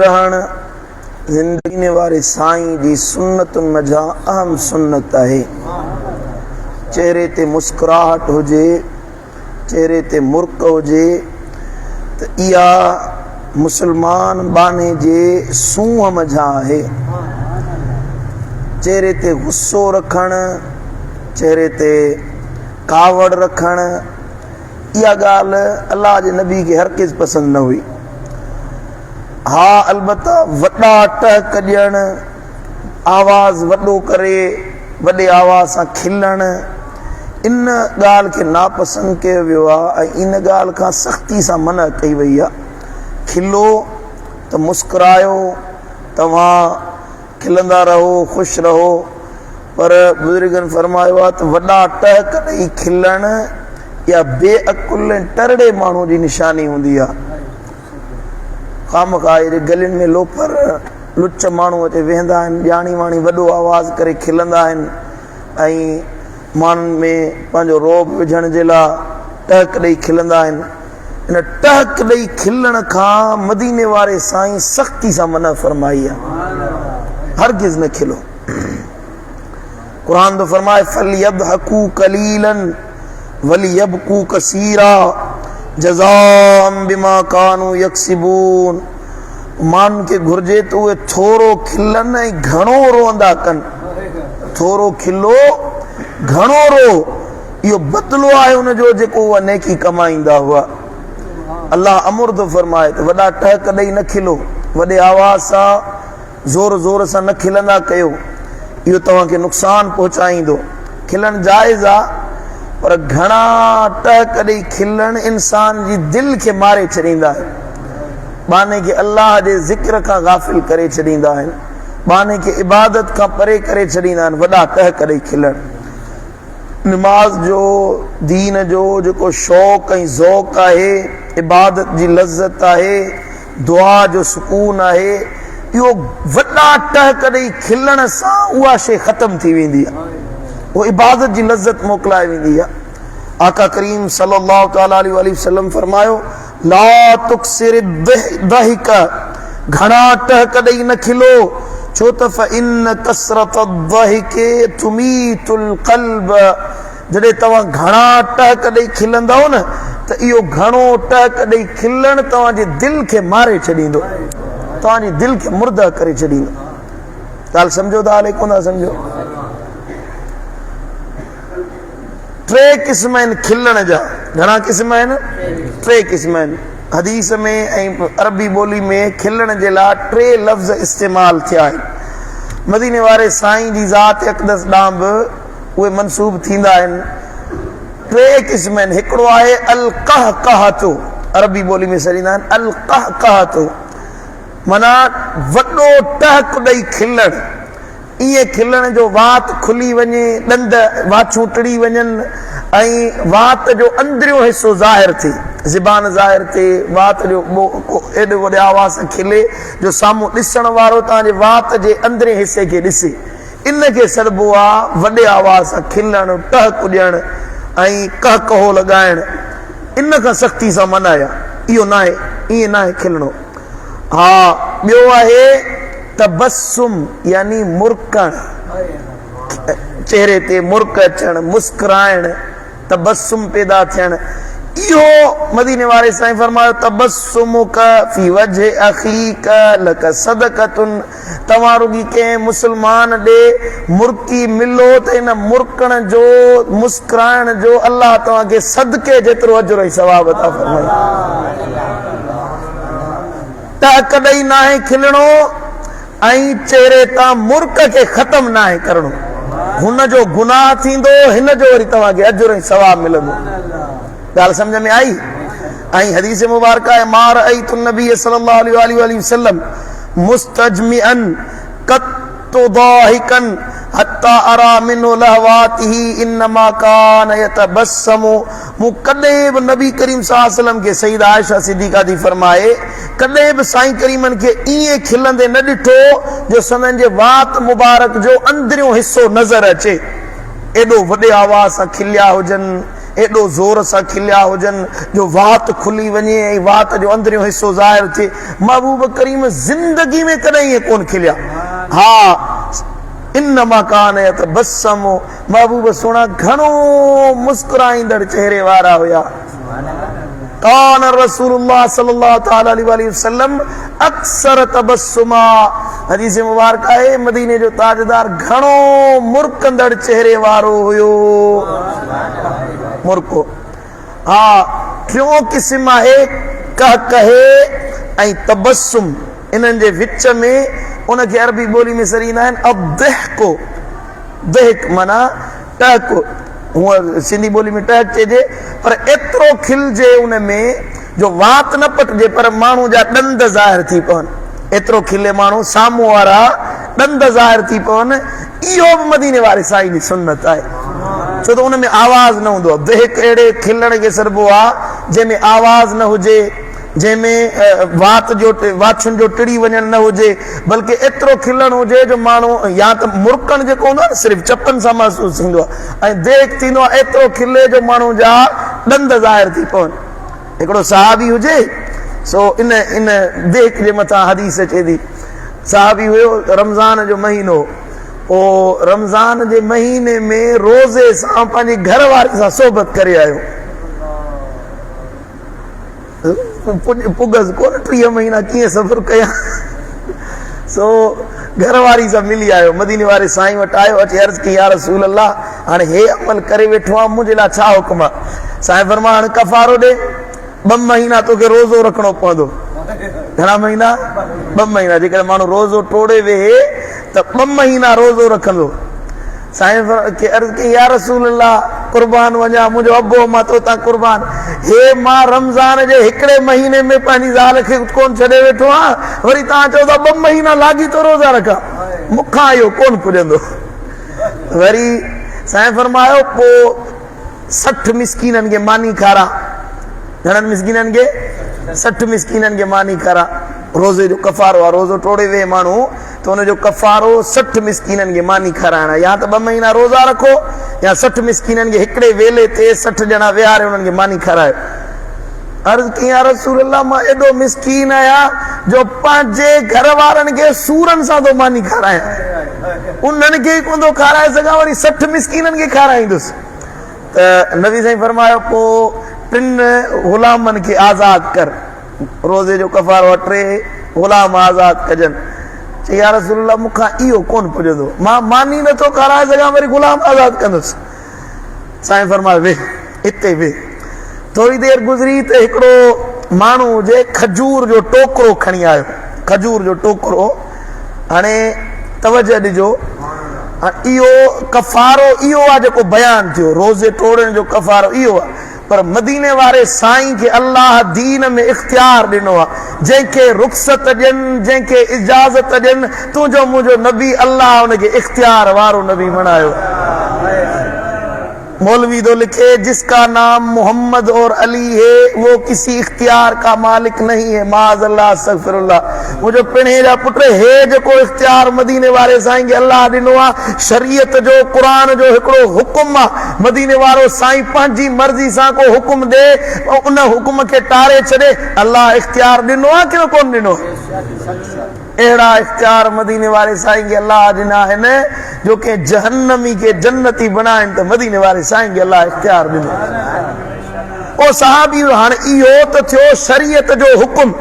رهڻ زندگيء واري سائين جي سنتن منجهان اهم سنت آهي. چهري تي مسڪراهٽ هجي، چهري تي مرڪ هجي ته اها مسلمان ٻانهي جي سونهن منجهان آهي. چهري تي غصو رکڻ، چهري تي ڪاوڙ رکڻ، اها ڳالهه الله جي نبي کي هرگز پسند نه هئي. ها البته وڏا ٽهڪ ڏيڻ، آواز وڏو ڪري وڏي آواز سان کلڻ، ان ڳالهه کي ناپسند ڪيو ويو آهي ۽ ان ڳالهه کان سختي سان منع ڪئي وئي آهي. کلو ته مسڪرايو، توهان کلندا رهو، خوش رهو، پر بزرگن فرمايو آهي ته وڏا ٽهڪ ڏئي کلڻ اها بي عقل ۽ ٽرڙي ماڻهو جي نشاني هوندي آهي. خامخواه اهڙي گلين ۾ لوفر لچ ماڻهو اچي ويهندا آهن، ڄاڻي واڻي وڏو آواز ڪري کلندا آهن ۽ ماڻهن ۾ پنهنجو رعب وجهڻ جي لاء ٽهڪ ڏئي کلندا آهن. ان ٽهڪ ڏئي کلڻ کان مديني واري سائين سختي سان منع فرمائي آهي، هرگز نه کلو. قرآن ٿو فرمائي فليضحڪوا قليلا وليبڪوا ڪثيرا جزاء بما ڪانوا يڪسبون. ماڻهن کي گهرجي ته اهي ٿورو کلن ۽ گهڻو روئندا ڪن. ٿورو کلو گهڻو رو، اهو بدلو آهي ان جو جيڪو اها نيڪي ڪمائيندا هئا. الله امر ٿو فرمائي ته وڏا ٽهڪ ڏئي نه کلو، وڏي آواز سان زور زور سان نه کلندا ڪيو، اهو توهان کي نقصان پهچائيندو. کلڻ جائز آ پر گهڻا ٽهڪ ڏئي کلڻ انسان جي دل کي ماري ڇڏيندا آهن، ٻانهي کي الله جي ذڪر کان غافل ڪري ڇڏيندا آهن، ٻانهي کي عبادت کان پري ڪري ڇڏيندا آهن. وڏا ٽهڪ ڏئي کلڻ نماز جو، دين جو جيڪو شوق ۽ ذوق آهي، عبادت جي لذت آهي، دعا جو سڪون آهي، اهو وڏا ٽهڪ ڏئي کلڻ سان اها شيء ختم ٿي ويندي آهي، اهو عبادت جي لذت موڪلائي ويندي آهي. آقا ڪريم صلي الله تعالٰي عليه واٰله وسلم فرمايو، لا تڪثر الضحڪ، گهڻا ٽهڪ ڏئي نه کلو، ڇو ته فإن ڪثرت الضحڪ تميت القلب، جڏهن توهان گهڻا ٽهڪ ڏئي کلندؤ نه ته اهو گهڻو ٽهڪ ڏئي کلڻ توهان جي دل کي ماري ڇڏيندو، توهان جي دل کي مرده ڪري ڇڏيندو. ڳالهه سمجهو ٿا الائي ڪونه ٿا سمجهو؟ ٽي قسم آهن کلڻ جا. گهڻا قسم آهن؟ ٽي قسم آهن. حديث ۾ ۽ عربي ٻولي ۾ کلڻ جي لاء ٽي لفظ استعمال ٿيا آهن. مديني واري سائين جي ذات اقدس ڏانهن به اهي منسوب ٿيندا آهن. ٽي قسم آهن. هڪڙو آهي القهقهة، عربي ٻولي ۾ سڏيندا آهن القهقهة، معنيٰ وڏو ٽهڪ ڏئي کلڻ. ائين کلڻ جو وات کلي وڃي، ڏند واڇون ٽڙي وڃن ۽ وات جو اندريون حصو ظاهر ٿئي، زبان ظاهر ٿئي، وات جو ايڏو وڏي آواز سان کلي جو سامهون ڏسڻ وارو توهان جي وات جي اندرين حصي کي ڏسي. ان کي سڏبو آ وڏي آواز سان کلڻ، ٽهڪ ڏيڻ ۽ قهقهو لڳائڻ. ان کان سختي سان منع آ. اهو ناهي، ائين ناهي کلڻو. ها ٻيو آهي تبسم يعني مرڪڻ، چهري تي مرڪ اچڻ، مسڪرائڻ، تبسم پيدا ٿيڻ. اهو مديني واري سائين فرمايو تبسمک في وجه اخيک لک صدقة، توهان رڳي ڪنهن مسلمان ڏي مرڪي ملو ته ان مرڪڻ جو، مسڪرائڻ جو الله توهان کي صدقي جيترو اجر ۽ ثواب عطا فرمائيندو. ٽهڪ ڏئي ناهي کلڻو ۽ چهري تان مرڪ کي ختم ناهي ڪرڻو. هن جو گناهه ٿيندو، هن جو وري توهان کي اجر ۽ ثواب ملندو. ڳالهه سمجهه ۾ آئي؟ ۽ حديث مبارڪه آهي، ما رأيت النبي صلي الله عليه وآله وسلم مستجمعا قط ضاحڪا حتي اري منه لهواته انما ڪان يتبسم. مون ڪڏهن به نبي ڪريم صلي الله عليه وسلم کي، سيده عائشه صديقه ٿي فرمائي، ڪڏهن به سائين ڪريمن کي ائين کلندي نه ڏٺو جو سندن جي وات مبارڪ جو اندريون حصو نظر اچي، ايڏو وڏي آواز سان کليا هجن. ايڏو زور سان کليا هجن جو وات کلي وڃي ۽ وات جو اندريون حصو ظاهر ٿئي. محبوب ڪريم زندگي ۾ ڪڏهن ائين ڪونه کليا. ها انما ڪان يتبسم محبوب سهڻا گهڻو مسڪرائيندڙ چهري وارا هيا. ڪان رسول الله صلي الله تعالي عليه واٰله وسلم اڪثر تبسما حديث مبارڪ آهي مديني جو تاجدار گهڻو مرڪندڙ چهري وارو هيو. مرڪو ها ٽيون قسم آهي قهقهي ۽ تبسم انهن جي وچ ۾ ان کي عربي ٻولي ۾ سڏيندا آهن الضحڪ ضحڪ معنيٰ ٽهڪ، هونء سنڌي ٻولي ۾ ٽهڪ چئجي، پر ايترو کلجي ان ۾ جو وات نه پٽجي پر ماڻهو جا ڏند ظاهر ٿي پون. ايترو کلي ماڻهو سامهون وارا ڏند ظاهر ٿي پون، اهو به مديني واري سائين جي سنت آهي. ڇو ته ان ۾ آواز نه هوندو آهي. ضحڪ اهڙي کلڻ کي سڏبو آهي جنهن ۾ آواز نه هجي. جنهن ۾ وات جو واڇن جو ٽڙي وڃڻ نه هجي بلڪه ايترو کلڻ هجي جو ماڻهو يا ته مرڪڻ جيڪو هوندو آهي نه صرف چپن سان محسوس ٿيندو آهي ۽ ديک ٿيندو آهي ايترو کلي جو ماڻهو جا ڏند ظاهر ٿي پون. هڪڙو صحابي هجي سو ان ان ديک جي مٿان حديث اچي ٿي. صحابي هيو رمضان جو مهينو هو رمضان جي مهيني ۾ روزي سان پنهنجي گهر واري سان صحبت ڪري آيو. پڳس ڪونه 30 مهينا ڪيئن صبر ڪيان. سو گهر واري سان ملي آيو، مديني واري سائين وٽ آيو، اچي عرض ڪئي يا رسول الله هاڻي هي عمل ڪري ويٺو آهيان، منهنجي لاء ڇا حڪم آهي؟ سائين فرمايو هاڻي ڪفارو ڏي، 2 مهينا توکي روزو رکڻو پوندو. گهڻا مهينا؟ 2 مهينا. جيڪڏهن ماڻهو روزو ٽوڙي ويهي ته 2 مهينا روزو رکندو. سائين کي عرض ڪيائين، يا رسول الله! قربان وڃان، منهنجو ابو امان تو تان قربان، هي مان رمضان جي هڪڙي مهيني ۾ پنهنجي زال کي ڪونه ڇڏي ويٺو آهيان، وري توهان چئو ٿا ٻه مهينا لاڳيتو روزا رکان، مون کان اهو ڪونه پڄندو. وري سائين فرمايو، پوء 60 مسڪينن کي ماني کاراء. گهڻن مسڪينن کي؟ 60 مسڪينن کي ماني کاراء. روزي جو ڪفارو آهي، روزو ٽوڙي ويهي ماڻهو ته ان جو ڪفارو 60 مسڪينن کي ماني کارائڻ آهي. يا ته 2 مهينا روزا رکو يا 60 مسڪينن کي هڪڙي ويلي تي 60 ڄڻا ويهاري انهن کي ماني کارايو. عرض ڪيائين، يا رسول الله مان ايڏو مسڪين آهيان جو پنهنجي گهر وارن کي سورن سان ٿو ماني کارايان، انهن کي ئي ڪونه ٿو کارائي سگهان، وري 60 مسڪينن کي کارائيندس. ته نبي سائين فرمايو، پوء 3 غلامن کي آزاد ڪر. روزي جو ڪفارو آهي 3 غلام آزاد ڪجن. چي يا رسول الله مون کان اهو ڪونه پڄندو، مان ماني نه ٿو کارائي سگهان وري غلام آزاد ڪندس. سائين فرمايو ويهه اتي ويهه. ٿوري دير گذري ته هڪڙو ماڻهو هجي کجور جو ٽوڪرو کڻي آيو. کجور جو ٽوڪرو. هاڻي توجه ڏجو، اهو ڪفارو اهو آهي جيڪو بيان ٿيو، روزي ٽوڙڻ جو ڪفارو اهو آهي. پر مديني واري سائين کي الله دين ۾ اختيار ڏنو آ، جنهن کي رخصت ڏين، جنهن کي اجازت ڏين، تنهنجو منهنجو نبي الله ان کي اختيار وارو نبي بڻايو. مولوي ٿو لکي جس ڪا نام محمد اور علي هي وو ڪسي اختيار ڪا مالڪ نهين هي معاذ الله استغفر الله. منهنجو پڻهين جا پٽ هي جيڪو اختيار مديني واري سائين کي الله ڏنو آ، شريعت جو قرآن جو هڪڙو حڪم آ، مديني وارو سائين پنهنجي مرضي سان ڪو حڪم ڏي ان حڪم کي ٽاري ڇڏي، الله اختيار ڏنو آ ڪي ڪونه ڏنو؟ اهڙا اختيار مديني واري سائين کي الله ڏنا آهن جو ڪنهن جهنمي کي جنتي بڻائن ته مديني واري سائين کي الله اختيار ڏنو. او صحابي هاڻ اهو ته ٿيو شريعت جو حڪم،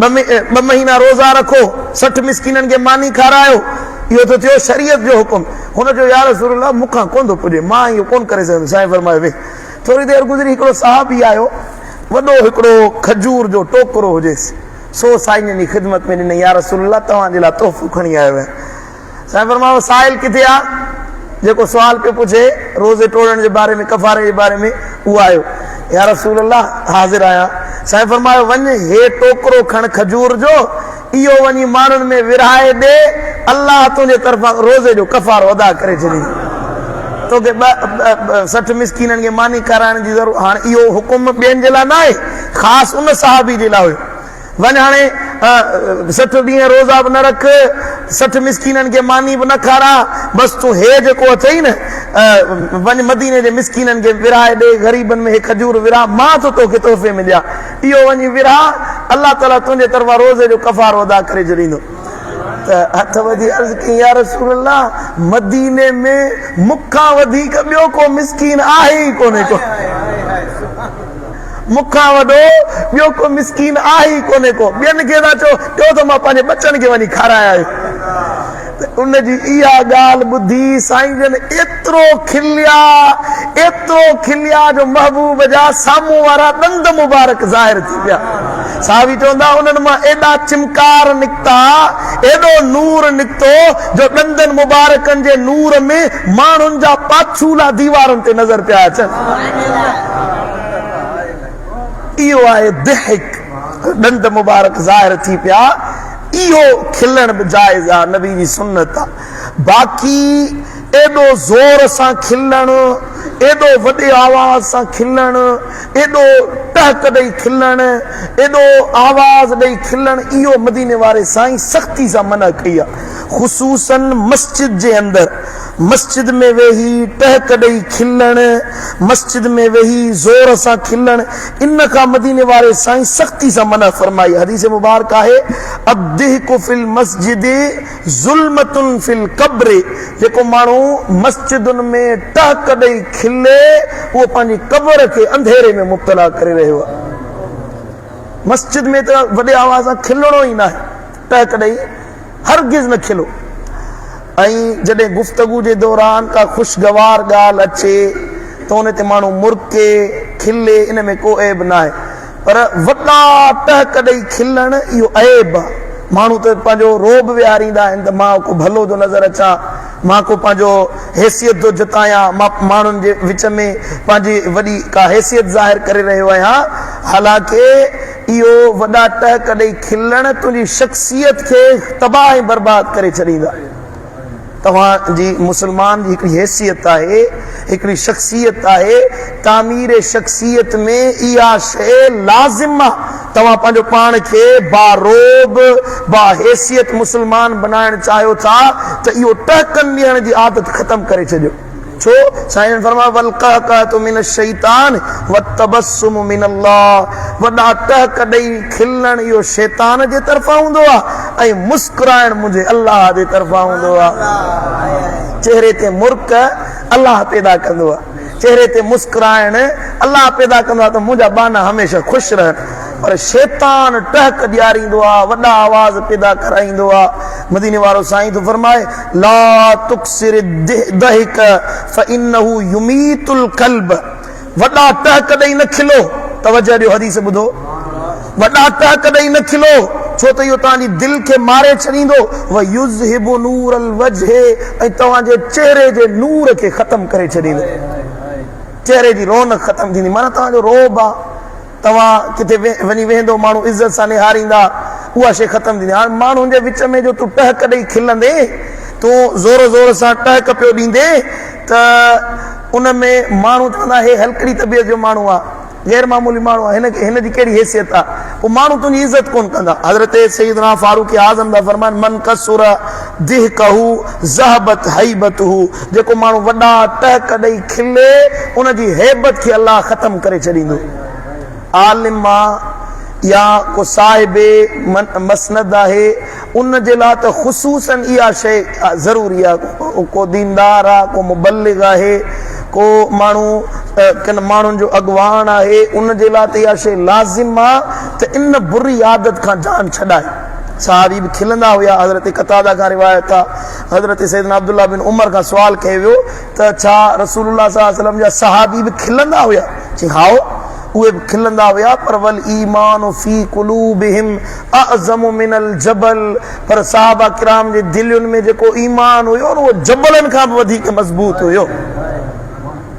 2 مهينا روزا رکو، 60 مسڪينن کي ماني کارايو، اهو ته ٿيو شريعت جو حڪم. هن چيو يا رسول الله مون کان ڪونه ٿو پڄي، مان اهو ڪونه ڪري سگهندس. سائين فرمايو ويهه. ٿوري دير گذري هڪڙو صحابي آيو، وڏو هڪڙو کجور جو ٽوڪرو هجيس، سو سائين جن جي خدمت ۾ ڏنائين، يا رسول الله توهان جي لاء تحفو کڻي آيو آهيان. سائين فرمايو سائل ڪٿي آ؟ جيڪو سوال پيو پڇي روزي ٽوڙڻ جي باري ۾ ڪفاري جي باري ۾ اهو آيو، يا رسول الله حاضر آهيان. سائين فرمايو وڃ هي ٽوڪرو کڻ کجور جو، اهو وڃي ماڻهن ۾ ورهائي ڏي، الله تنهنجي طرفان روزي جو ڪفارو ادا ڪري ڇڏيندو. توکي 60 مسڪينن کي ماني کارائڻ جي ضرورت، هاڻ اهو حڪم ٻين جي لاء ناهي، خاص ان صحابي جي لاء هيو. وڃ هاڻي 60 ڏينهن روزا به نه رک، 60 مسڪينن کي ماني به نه کاراء، بس تون هي جيڪو اٿئي نه وڃ مديني جي مسڪينن کي ورهائي ڏي، غريبن ۾ هي کجور ورهاء، مان ٿو توکي تحفي ۾ ڏيان، اهو وڃي ورهاء، الله تعاليٰ تنهنجي طرفان روزي جو ڪفارو ادا ڪري ڇڏيندو. ته هٿ وڌي عرض ڪيائين، يا رسول الله! مديني ۾ مون کان وڌيڪ ٻيو ڪو مسڪين آهي ئي ڪونهي ڪو. مون کان وڏو ٻيو ڪو مسڪين آهي ئي ڪونهي ڪو. ٻين کي ٿا چئو، چئو ته مان پنهنجي ٻچن کي وڃي کارائي آيس. ته ان جي اها ڳالهه ٻڌي سائين جن ايترو کليا، ايترو کليا جو محبوب جا سامهون وارا ڏند مبارڪ ظاهر ٿي پيا. صحابي چوندا انهن مان ايڏا چمڪار نڪتا، ايڏو نور نڪتو جو ڏندن مبارڪن جي نور ۾ ماڻهن جا پاڇولا ديوارن تي نظر پيا اچن. اهو آهي ضحڪ، ڏند مبارڪ ظاهر ٿي پيا، اهو کلڻ به جائز آ، نبي جي سنت آ. باقي ايڏو زور سان کلڻ، ايڏو وڏي آواز سان کلڻ، ايڏو ٽهڪ ڏئي کلڻ، ايڏو آواز ڏئي کلڻ اهو مديني واري سائين سختي سان منع ڪئي آ. خصوصا مسجد جي اندر مسجد ۾ ويهي ٽهڪ ڏئي کلڻ، مسجد ۾ ويهي زور سان کلڻ، ان کان مديني واري سائين سختي سان منع فرمائي. حديث مبارڪ آهي، الضحڪ في المسجد ظلمة في القبر، جيڪو ماڻهو مسجدن ۾ ٽهڪ ڏئي کلي اهو پنهنجي قبر کي انڌيري ۾ مبتلا ڪري رهيو آهي. مسجد ۾ ته وڏي آواز سان کلڻو ئي ناهي، ٽهڪ ڏئي هرگز نه کلو ۽ جڏهن گفتگو جي دوران ڪا خوشگوار ڳالهه اچي ته ان تي ماڻهو مرڪي، کلي، ان ۾ ڪو عيب ناهي پر وڏا ٽهڪ ڏئي کلڻ اهو عيب آهي. ماڻهو ته پنهنجو رعب ويهاريندا آهن ته مان ڪو ڀلو ٿو نظر اچان، مان ڪو پنهنجو حيثيت ٿو جتايان، مان ماڻهن جي وچ ۾ پنهنجي وڏي ڪا حيثيت ظاهر ڪري رهيو آهيان، حالانڪه اهو وڏا ٽهڪ ڏئي کلڻ تنهنجي شخصيت کي تباهه ۽ برباد ڪري ڇڏيندا. توهان جي مسلمان جي هڪڙي حيثيت آهي، هڪڙي شخصيت آهي، تعمير شخصيت ۾ اها شيء لازم آ، توهان پنهنجو پاڻ کي بارعب، باحيثيت مسلمان بنائڻ چاهيو ٿا ته اهو ٽهڪن ڏيڻ جي عادت ختم ڪري ڇڏيو. ڇو؟ سائين جن فرمايو، والقهقهة من الشيطان والتبسم من الله، وڏا ٽهڪ ڏئي کلڻ اهو شيطان جي طرفان هوندو آهي ۽ مسڪرائڻ منهنجي الله جي طرفان هوندو آهي. چهري تي مرڪ الله پيدا ڪندو آهي، چهري تي مسڪرائڻ الله پيدا ڪندو آهي ته منهنجا ٻانها هميشه خوش رهن. پر شيطان ٽهڪ ڏياريندو آ، وڏا آواز پيدا ڪرائيندو آ. مديني وارو سائين ٿو فرمائي، لا تڪثر الضحڪ فانه يميت القلب، وڏا ٽهڪ ڏئي نه کلو، توجه ڏيو حديث ٻڌو، وڏا ٽهڪ ڏئي نه کلو، ڇو ته اهو توهان جي دل کي ماري ڇڏيندو، ويذهب نور الوجه، ۽ توهان جي چهري جي نور کي ختم ڪري ڇڏيندو، چهري جي رونق ختم ٿيندي، معنيٰ توهان جو رعب آ. توهان ڪٿي وڃي ويهندو ماڻهو عزت سان نهاريندا اها شيء ختم ٿيندي. هاڻ ماڻهن جي وچ ۾ جو تون ٽهڪ ڏئي کلندين، تون زور زور سان ٽهڪ پيو ڏيندين ته ان ۾ ماڻهو چوندا هي هلڪڙي طبيعت جو ماڻهو آهي، غير معمولي ماڻهو آهي، هن کي هن جي ڪهڙي حيثيت آهي. پوء ماڻهو تنهنجي عزت ڪونه ڪندا. حضرت سيدنا فاروق اعظم ٿا فرمائن من ڪثر ضحڪه ذهبت هيبته جيڪو ماڻهو وڏا ٽهڪ ڏئي کلي ان جي هيبت کي الله ختم ڪري ڇڏيندو. عالم آ يا ڪو صاحب مسند آهي ان جي لاء ته خصوصا اها شيء ضروري آ ڪو ديندار آ ڪو مبلغ آهي ڪو ماڻهو ڪن ماڻهن جو اڳواڻ آهي ان جي لاء ته اها شيء لازم آ ته ان بري عادت کان جان ڇڏائي. صحابي به کلندا هيا حضرت قتاده کان روايت آ حضرت سيدنا عبدالله بن عمر کان سوال ڪيو ويو ته ڇا رسول الله صلي الله عليه وسلم جا صحابي به کلندا هيا؟ چيائين هائو اهي به کلندا هيا پر والايمان في قلوبهم اعظم من الجبل پر صحابه ڪرام جي دلين ۾ جيڪو ايمان هيو اهو جبلن کان به وڌيڪ مضبوط هيو.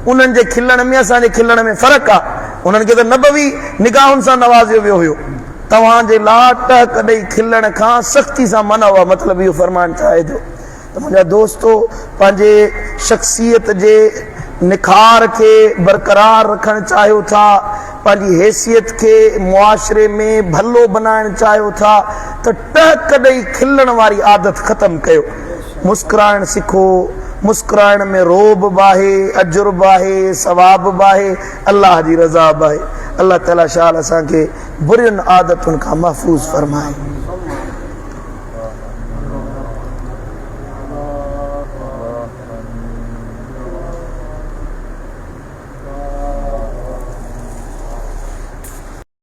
انهن جي کلڻ ۾ اسان جي کلڻ ۾ فرق آ. انهن کي ته نبوي نگاهن سان نوازيو ويو هيو. توهان جي لاء ٽهڪ ڏئي کلڻ کان سختي سان منع آ مطلب اهو فرمائڻ چاهي ٿو. ته منهنجا دوستو پنهنجي شخصيت جي نکار کي برقرار رکڻ چاهيو ٿا، پنهنجي حيثيت کي معاشري ۾ ڀلو بنائڻ چاهيو ٿا ته ٽهڪ ڏئي کلڻ واري عادت ختم ڪيو. مسڪرائڻ سکو، مسڪرائڻ ۾ رعب به آهي، اجر به آهي، ثواب به آهي، الله جي رضا به آهي. الله تعالي شال اسان کي برين عادتن کان محفوظ فرمائي.